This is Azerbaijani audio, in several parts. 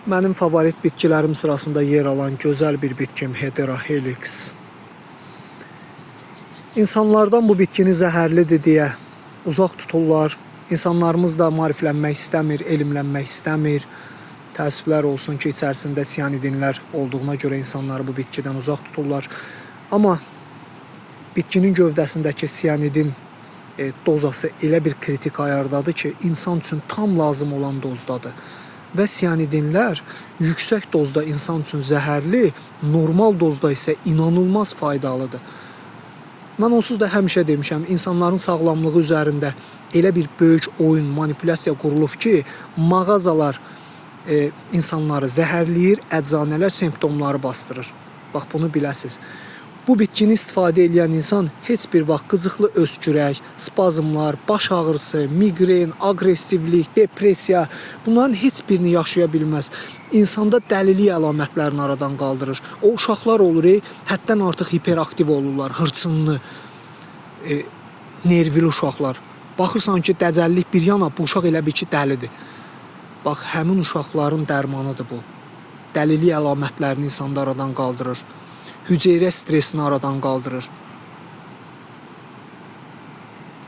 Mənim favorit bitkilərim sırasında yer alan gözəl bir bitkim Hedera helix. İnsanlardan bu bitkini zəhərlidir deyə uzaq tuturlar. İnsanlarımız da maariflənmək istəmir, elmlənmək istəmir. Təəssüflər olsun ki, içərisində sianidinlər olduğuna görə insanları bu bitkidən uzaq tuturlar. Amma bitkinin gövdəsindəki sianidin dozası elə bir kritik ayardadır ki, insan üçün tam lazım olan dozdadır. Və sianidinlər yüksək dozda insan üçün zəhərli, normal dozda isə inanılmaz faydalıdır. Mən onsuz da həmişə demişəm, insanların sağlamlığı üzərində elə bir böyük oyun, manipulyasiya qurulub ki, mağazalar insanları zəhərləyir, eczanələr simptomları bastırır. Bax bunu biləsiz. Bu bitkini istifadə edən insan heç bir vaxt qıcıqlı öskürək, spazmlar, baş ağrısı, miqren, aqressivlik, depressiya bunların heç birini yaşaya bilməz. İnsanda dəlilik əlamətlərini aradan qaldırır. O uşaqlar olur, həddən artıq hiperaktiv olurlar, hırçınlı, nervili uşaqlar. Baxırsan ki, dəcəllik bir yana, bu uşaq elə bil ki, dəlidir. Bax, həmin uşaqların dərmanıdır bu. Dəlilik əlamətlərini insanda aradan qaldırır. Hüceyrə stresini aradan qaldırır.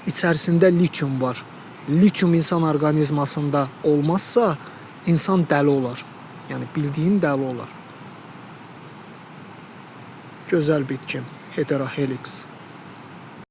İçərisində litium var. Litium insan orqanizmasında olmazsa, insan dəli olar. Yəni bildiyin dəli olar. Gözəl bitkim, Hedera helix.